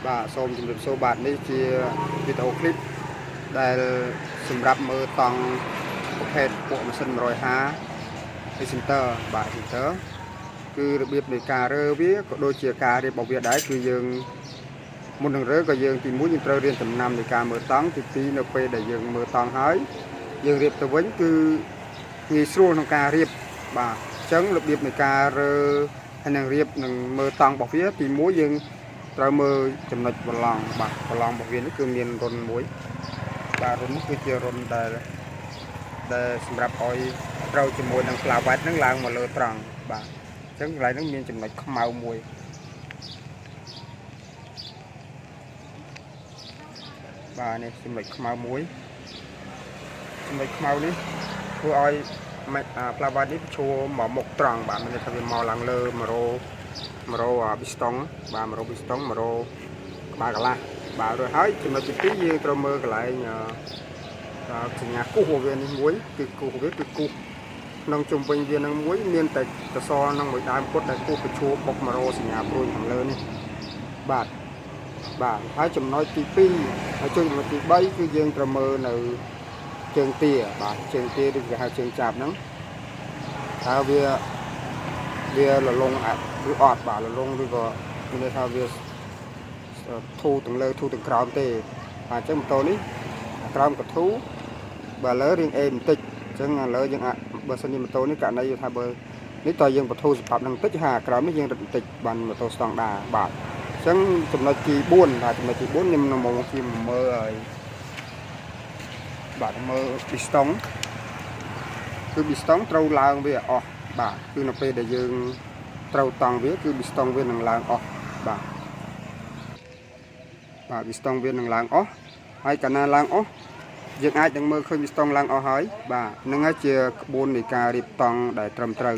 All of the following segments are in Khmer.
បាទសូមជម្រាបសួរបាទនេះជាវីដេអូឃ្លីបដែលសម្រាប់មើលតង់ប្រភេទពួកម៉ាស៊ីន150 Center បាទ Center គឺរបៀបនៃការរើវាក៏ដូចជាការរៀបរបស់វាដែរគឺយើងមុននឹងរើក៏យើងទី1យើងត្រូវរៀនចំណាំនៃការមើលតង់ទី2នៅពេលដែលយើងមើលតង់ហើយយើងរៀបទៅវិញគឺងាយស្រួលក្នុងការរៀបបាទអញ្ចឹងរបៀបនៃការរើហើយនឹងរៀបនឹងមើលតង់របស់វាទី1យើងត្រូវមើលចំណុចប្រឡងបាទប្រឡងរបស់វានេះគឺមានរុនមួយបាទរុននេះគឺជារុនដែលសម្រាប់ឲ្យត្រូវជាមួយនឹងផ្លាវ៉ាត់ហ្នឹងឡើងមកលើត្រង់បាទអញ្ចឹងកន្លែងហ្នឹងមានចំណុចខ្មៅមួយបាទនេះចំណុចខ្មៅមួយចំណុចខ្មៅនេះធ្វើឲ្យផ្លាវ៉ាត់នេះឈរមកមុខត្រង់បាទមានន័យថាវាមកឡើងលើ100 100អាប៊ីស្តុងបាទ100ប៊ីស្តុង100ក្បាលកន្លះបាទរួចហើយចំណុចទី2យើងត្រូវមើលកន្លែងសញ្ញាគូសរបស់វានេះមួយគឺគូសវាគឺគូសក្នុងជុំវិញវានឹងមួយមានតែកសលនឹងមួយដើមពុតដែលគូសប្រឈួរបុក100សញ្ញាព្រួយខាងលើនេះបាទបាទហើយចំណុចទី2ហើយចំណុចទី3គឺយើងត្រូវមើលនៅជើងទាបាទជើងទាឬគេហៅជើងចាប់ហ្នឹងតើវាលលងឬអត់បាទលលងឬក៏មានន័យថាវាធូរទាំងលើធូរទាំងក្រោមទេបាទអញ្ចឹងម៉ូតូនេះក្រោមកធូរបើលើរៀងអេបន្តិចអញ្ចឹងឥឡូវយើងបើសិនជាម៉ូតូនេះករណីថាបើនេះតើយើងបធូរសម្រាប់នឹងបន្តិចហាក្រោមនេះយើងរត់បន្តិចបានម៉ូតូស្តង់ដាបាទអញ្ចឹងចំណុចទី4បាទចំណុចទី4ខ្ញុំនឹងមកជាមើលហើយបាទមើលប៊ីស្តុងគឺប៊ីស្តុងត្រូវឡើងវាអស់បាទគឺនៅពេលដែលយើងត្រូវតង់វាគឺប៊ីស្តុងវានឹងឡើងអស់បាទបាទប៊ីស្តុងវានឹងឡើងអស់ហើយកាលណាឡើងអស់យើងអាចនឹងមើលឃើញប៊ីស្តុងឡើងអស់ហើយបាទនឹងហើយជាក្បួននៃការរៀបតង់ដែលត្រឹមត្រូវ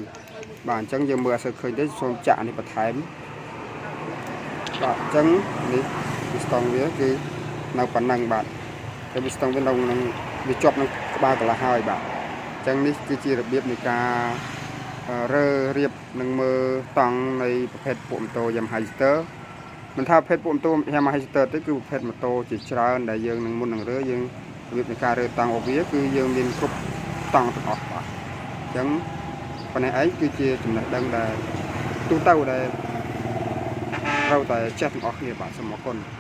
បាទអញ្ចឹងយើងមើលអត់សូវឃើញទេសូមចាក់នេះបន្ថែមបាទអញ្ចឹងនេះប៊ីស្តុងវាគឺនៅប៉ុណ្ណឹងបាទតែប៊ីស្តុងវានៅនឹងវាជាប់នឹងក្បាលកន្លះហើយបាទអញ្ចឹងនេះគឺជារបៀបនៃការរើរៀបនឹងមើលតង់នៃប្រភេទពួកម៉ូតូ Yamaha Jester មិនថាប្រភេទពួកម៉ូតូ Yamaha Jester ទេគឺប្រភេទម៉ូតូជាច្រើនដែលយើងនឹងមុននឹងរើយើងរបៀបនៃការរើតង់របស់វាគឺយើងមានគ្រប់តង់ទាំងអស់បាទអញ្ចឹងប៉ុណ្ណេះឯងគឺជាចំណេះដឹងដែលទូទៅដែលត្រូវតែចេះទាំងអស់គ្នាបាទសូមអរគុណ។